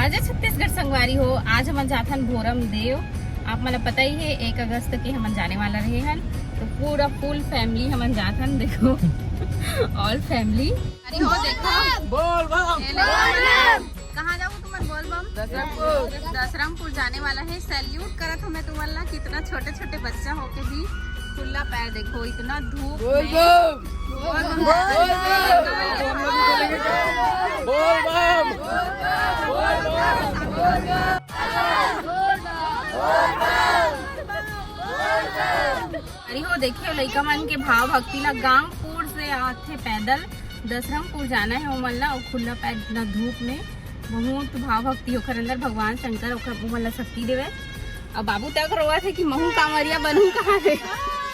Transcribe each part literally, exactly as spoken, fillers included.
अजय छत्तीसगढ़ संगवारी हो, आज हमन जाथन भोरम देव। आप मन ला पता ही है, एक अगस्त के हमन जाने वाला रहे हन, तो पूरा फुल फैमिली हमन जाथन। देखो, ऑल फैमिली। अरे हो, देखो। बोल बम। हेलो। कहाँ जाबो तुमन? बोल बम। दसरंगपुर। दसरंगपुर जाने वाला है। सैल्यूट करत हूँ मैं तुमन ला, कितना छोटे छोटे बच्चा होके भी खुला पैर, देखो, इतना धूप बोल में। बम। बोल बम। बोल बम। बोल बम। अरे हो, देखियो, लइका मन के भाव भक्ति ला। गांवपुर से आथे पैदल, दसरंगपुर जाना है ओमन ला, अउ खुला पैर इतना धूप में। बहुत भाव भक्ति ओखर अंदर, भगवान शंकर ओखर, ओमन ला शक्ति देवे। अब बाबू तक रोवत हे कि महू कांवरिया बनहूं कहाँ हे।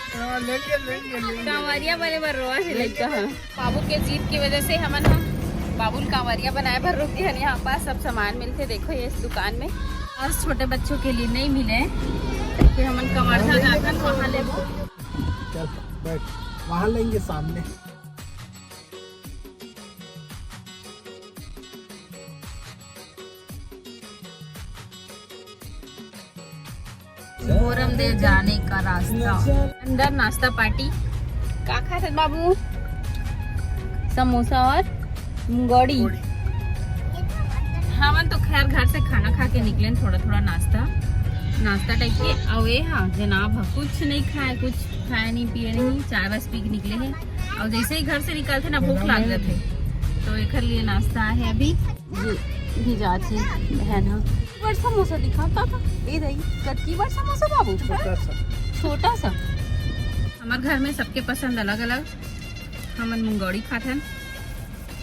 हाँ, लेंगे, लेंगे, लेंगे। कांवरिया बने बर रोवत हे लइका ह। बाबू के जिद की वजह से हमन ह बाबू ल कांवरिया बनाए बर रुक गे हन। यहाँ पास सब सामान मिलथे, देखो ये इस दुकान में। आज छोटे बच्चों के लिए नहीं मिले, फिर हमन कवर्धा जाथन, वहाँ लेबो। चल बैठ, वहाँ लेंगे सामने। भोरम देव जाने का रास्ता। अंदर नाश्ता पार्टी। का खात हस बाबू? समोसा और मुंगौड़ी। हमन तो खैर घर से खाना खा के निकले, थोड़ा थोड़ा नाश्ता, नाश्ता टाइप के। अउ ये हा जनाब ह कुछ नहीं खाए, कुछ खाए नहीं पिए नहीं, चाय बस पी के निकले हैं। अउ जैसे ही घर से निकलथे ना, भूख लाग जाथे, तो एकर लिए नाश्ता आहे अभी। ये भी जात हे बहन ह। बड़ समोसा दिखाता था। ए दाई, कतकी बड़ समोसा बाबू? छोटा सा। छोटा सा। हमर घर में सबके पसंद अलग-अलग। हमन मुंगौड़ी खाथन,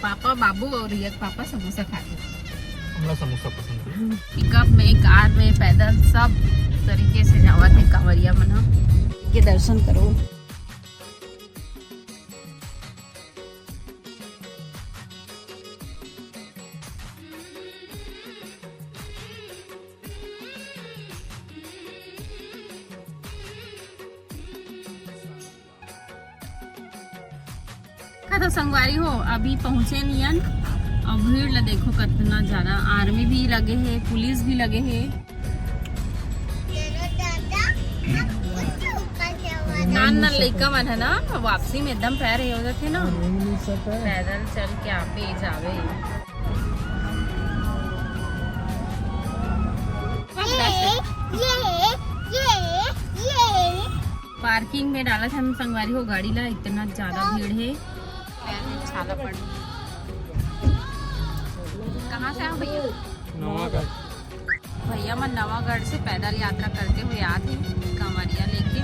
पापा, बाबू और रिया के पापा समोसा खाथे। हमला समोसा पसंद हे। पिकअप में, कार में, पैदल, सब तरीके से जावत हे कांवरिया मन ह। के दर्शन करो। का तो संगवारी हो, अभी पहुँचे नियन। अउ भीड़ ला देखो, कितना ज्यादा। आर्मी भी लगे हे, पुलिस भी लगे हे। नान नान लइका मन है ना, वापसी में एकदम पैर हे हो जाथे ना। पैदल चल के आपे जावे। ये, ये, ये, ये। पार्किंग में डालत हन संगवारी हो गाड़ी ला, इतना ज्यादा भीड़ हे। पैर में छाला पड़। कहाँ से आओ भैया? नवागढ़। भैया मन नवागढ़ से पैदल यात्रा करते हुए आत हे, कांवरिया लेके।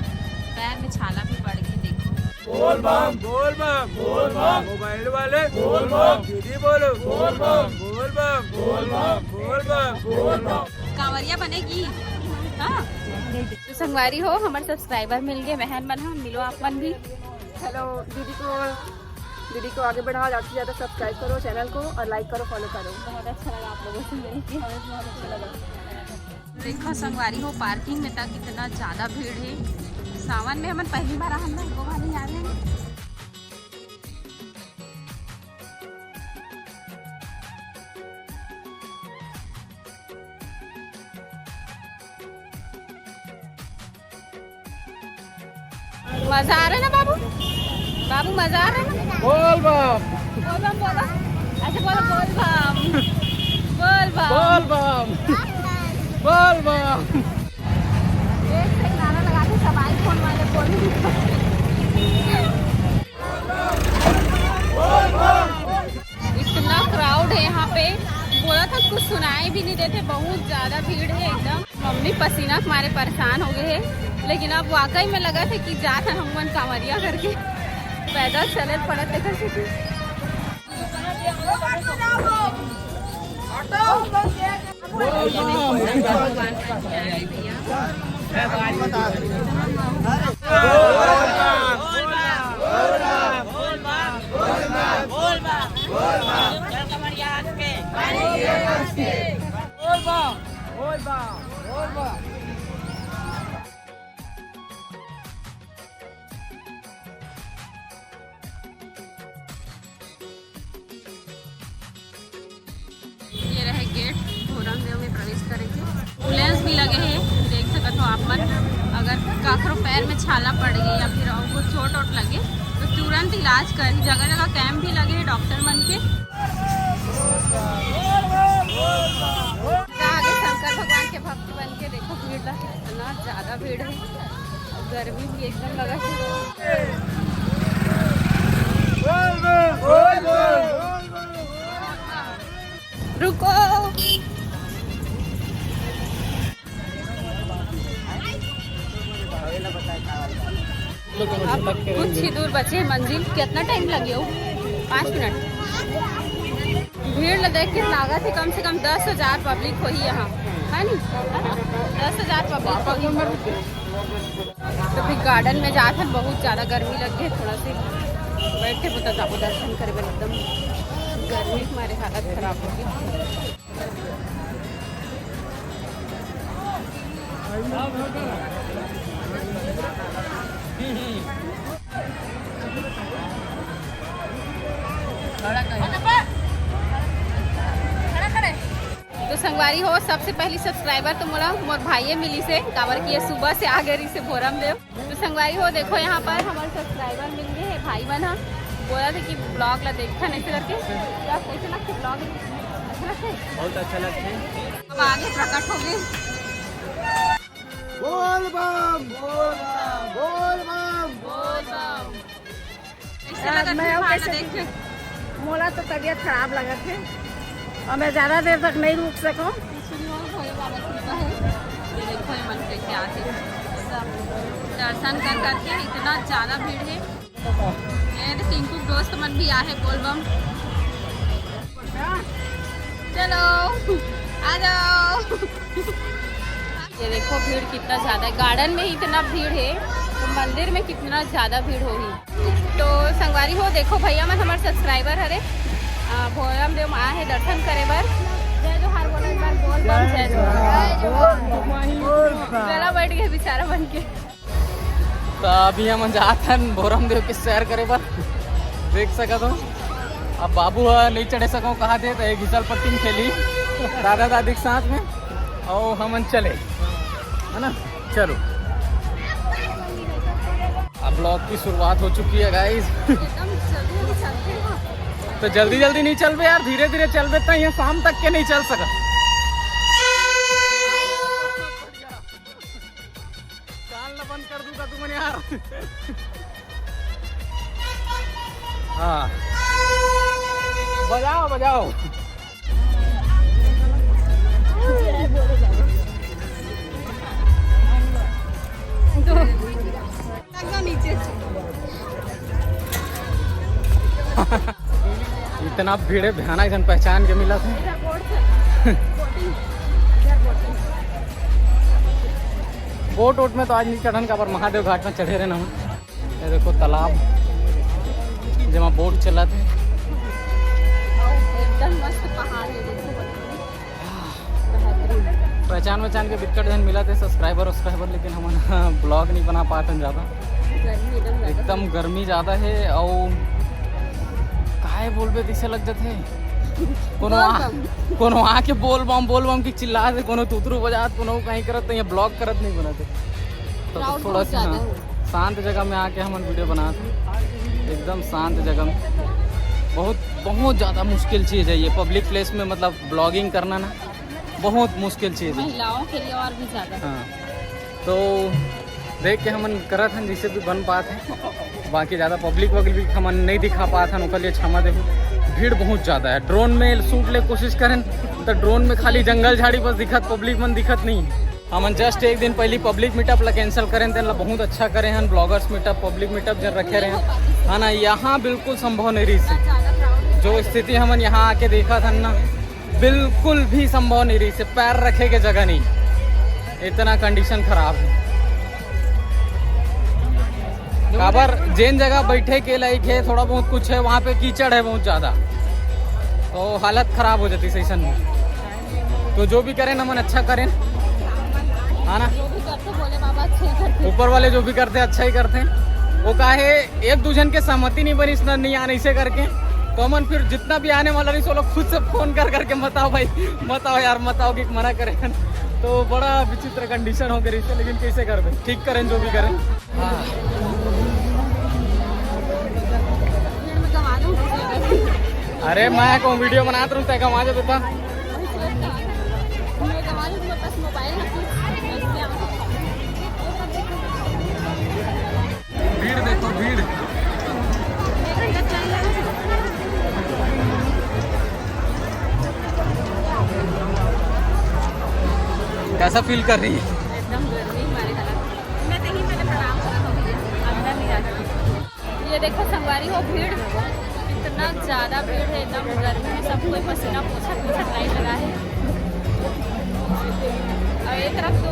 पैर में छाला भी पड़ गे, देखो। बोल बम, बोल बम, बोल बम। मोबाइल वाले बोल बम। दीदी बोलो बोल बम, बोल बम, बोल बम, बोल बम, बोल बम। कांवरिया बनेगी, हाँ। तो संगवारी हो, हमर सब्सक्राइबर मिल गे, बहन मन ह, मिलो आप मन भी। हेलो दीदी को, दीदी को आगे बढ़ाओ, ज्यादा से ज्यादा सब्सक्राइब करो चैनल को और लाइक करो, फॉलो करो। बहुत अच्छा लगा आप लोगों से मिलके, हमें भी बहुत अच्छा लगा। देखो संगवारी हो, पार्किंग में तक इतना ज्यादा भीड़ हे। सावन में हमन पहली बार आहन ना, एको बार नहीं आए हन। मजा आ रहा है ना बाबू? बाबू, मजा आ रहा है ना? बोल बम। बोल बम बोलो। अच्छा बोलो, बोल बम। बोल बम। बोल बम। बोल बम। एक से एक नारा लगा के सब iPhone वाले बोल। इतना क्राउड है यहाँ पे, बोला था कुछ सुनाई भी नहीं देते, बहुत ज्यादा भीड़ है एकदम। मम्मी पसीना के मारे परेशान हो गए हैं, लेकिन अब वाकई में लगा था कि जात हन हमन कांवरिया करके, पैदल चले पड़त देखा से। ये रहे गेट भोरम में छाला पड़ गई या फिर और कुछ चोट वोट लगे तो तुरंत इलाज कर। जगह जगह कैंप भी लगे हैं डॉक्टर मन के। आगे शंकर भगवान के भक्त बन के देखो, भीड़ लगे, इतना ज्यादा भीड़ है, गर्मी भी एकदम लगा है। रुको। अब कुछ ही दूर बचे मंजिल। कितना टाइम लगे हो? पाँच मिनट। भीड़ ल देख के लागत हे कम से कम दस हजार पब्लिक होही यहाँ, है नी? दस हजार पब्लिक होही। तो फिर गार्डन में जात हन, बहुत ज्यादा गर्मी लग गई, थोड़ा से बैठ के बता जाबो दर्शन करे बर, एकदम गर्मी के मारे हालत खराब हो गई। तो संगवारी हो, सबसे पहली सब्सक्राइबर तो मोला मोर भाई मिलिस हे, काबर कि ये सुबह से आगे रहिस हे भोरमदेव। तो संगवारी हो, देखो यहाँ पर हमर सब्सक्राइबर मिल गए हैं, भाई मन ह। बोलत हे कि ब्लॉग ला देखथन ऐसे करके। क्या कैसे लगथे ब्लॉग? अच्छा लगथे? बहुत अच्छा लगथे। अब आगे प्रकट हो गए। बोल बम, बोल बम, बोल बम। कैसे लगत हे? मैं देख के मोला तो तबीयत खराब लगत हे और मैं ज्यादा देर तक नहीं रुक सकूं। ये देखो, ये मन कैसे आते हैं। दर्शन कर करके इतना ज्यादा भीड़ है। ये टिंकू दोस्त मन भी आए हैं, बोल बम। चलो, आ जाओ। ये देखो, भीड़ कितना ज्यादा है, गार्डन में ही इतना भीड़ है, तो मंदिर में कितना ज्यादा भीड़ होही। तो संगवारी हो, देखो, भैया मन हमारे सब्सक्राइबर हरे, आ, भोरमदेव में आए हैं दर्शन करे बर। जय जोहार बोलो एक बार, बोल बम, जय जोहार। गला बैठ गए बेचारा बन के। तो अभी हम जात हन भोरमदेव के सैर करे बर। देख सकत हो, अब बाबू ह नहीं चढ़े सको, कहा थे तो एक घिसल पट्टी में खेली दादा दादी के साथ में, और हमन चले, है ना? चलो, अब ब्लॉग की शुरुआत हो चुकी है गाइस। तो जल्दी जल्दी नहीं चलबे यार, धीरे धीरे चलबे, तो यहाँ शाम तक के नहीं चल सका। कान ला बंद कर दूंगा तुमन यार। हाँ, बजाओ बजाओ। नीचे। इतना भीड़ है भयानक, जन पहचान के मिला था। बोट वोट में तो आज नहीं चढ़न, काबर महादेव घाट में चढ़े रहना हम। ये देखो तालाब, जेमा बोट चलत हे। एकदम मस्त पहाड़ है, देखो। पहचान वहचान के बिक्कट झन मिलत हे, सब्सक्राइबर वब्सक्राइबर, लेकिन हमन ब्लॉग नहीं बना पात हन ज्यादा। गर्मी एकदम ज्यादा। एकदम गर्मी ज्यादा है, और काहे बोलबे तैसे लग जाते। कोनो बोल आ, बम। कोनो आके बोल बम बोल बम की चिल्ला दे, कोनो तुतरू बजात, कोनो कहीं करत, तो ये ब्लॉग करत नहीं बनत हे। तो crowd थोड़ा बहुत सा, ज्यादा हाँ, है। शांत जगह में आके हमन वीडियो बनात हे, एकदम शांत जगह में। बहुत, बहुत ज्यादा मुश्किल चीज है ये पब्लिक प्लेस में, मतलब ब्लॉगिंग करना ना। बहुत मुश्किल चीज है। महिलाओं के लिए और भी ज्यादा। हाँ, तो देख के हमन करत हन जैसे भी बन पात है, बाकी ज्यादा पब्लिक वब्लिक हमन नहीं दिखा पात हन, ओकर लिए क्षमा देहू। भीड़ बहुत ज्यादा है। ड्रोन में शूट ले कोशिश करें तो ड्रोन में खाली जंगल झाड़ी बस दिखत, पब्लिक मन दिखत नहीं। हमन जस्ट एक दिन पहली पब्लिक मीटअप ला कैंसिल करें, तेन ला बहुत अच्छा करे हन, ब्लॉगर्स मीटअप, पब्लिक मीटअप जन रखे रहे हैं, है ना। यहाँ बिल्कुल संभव नहीं रही से, जो स्थिति हमन यहाँ आके देखत हन ना, बिल्कुल भी संभव नहीं रही से, पैर रखे के जगह नहीं, इतना कंडीशन खराब है। काबर जेन जगह बैठे के लायक है, थोड़ा बहुत कुछ है, वहाँ पे कीचड़ है बहुत ज्यादा, तो हालत खराब हो जाती सही सन में। तो जो भी करें ना, मन अच्छा करें, है ना। जो भी करते भोले बाबा अच्छे ही करते। ऊपर वाले जो भी करते अच्छा ही करते। वो काहे एक दू झन के सहमति नहीं बनी, इसने नहीं आने से करके, तो हमन फिर जितना भी आने वाला रही, वो लोग खुद से फोन कर करके मत आओ भाई, मत आओ यार, मत आओ कि मना करे। तो बड़ा विचित्र कंडीशन हो गई इससे, लेकिन कैसे करबे, ठीक करें जो भी करें। हाँ। अरे मैं कौन वीडियो बनात रहूं, तय कमा जाता। भीड़ देखो, भीड़। कैसा फील कर रही है? एकदम गर्मी हमारे हालत। मैं तो यहीं पहले प्रणाम करा था भैया, अंदर नहीं जाना। ये देखो संगवारी हो, भीड़, इतना ज्यादा भीड़ है, एकदम गर्मी में सब कोई पसीना पोछत पोछत लाइन लगा है। और एक तरफ तो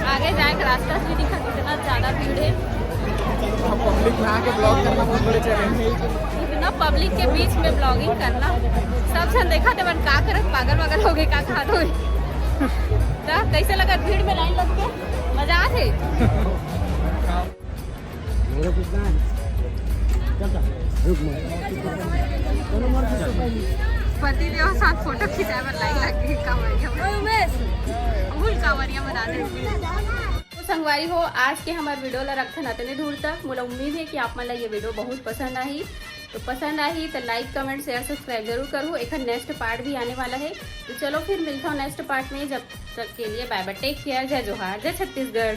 आगे जाए का रास्ता भी दिखा, इतना ज्यादा भीड़ है। पब्लिक में आके ब्लॉग करना बहुत बड़े चैलेंज है। इतना पब्लिक के बीच में ब्लॉगिंग करना, सब झन देखा थे, मन का करत, पागल वागल हो गए, का खात हो। तो कैसे लगा भीड़ में लाइन लग के? मजा आथे। मेरे कुछ ना है। चल, चल। रुक, मैं। पति देव साथ फोटो खिंचाए बर लाइन लग गई, कांवरिया में। फुल कांवरिया बना दे। तो संगवारी हो, आज के हमार वीडियो ला रखथन अतने दूर तक। मोला उम्मीद है कि आप मन ला ये वीडियो बहुत पसंद आही। तो पसंद आही तो लाइक, कमेंट, शेयर, सब्सक्राइब जरूर करू। एक नेक्स्ट पार्ट भी आने वाला है। तो चलो फिर मिलता हूँ नेक्स्ट पार्ट में। जब तक के लिए बाय बाय, टेक केयर, जय जोहार, जय छत्तीसगढ़।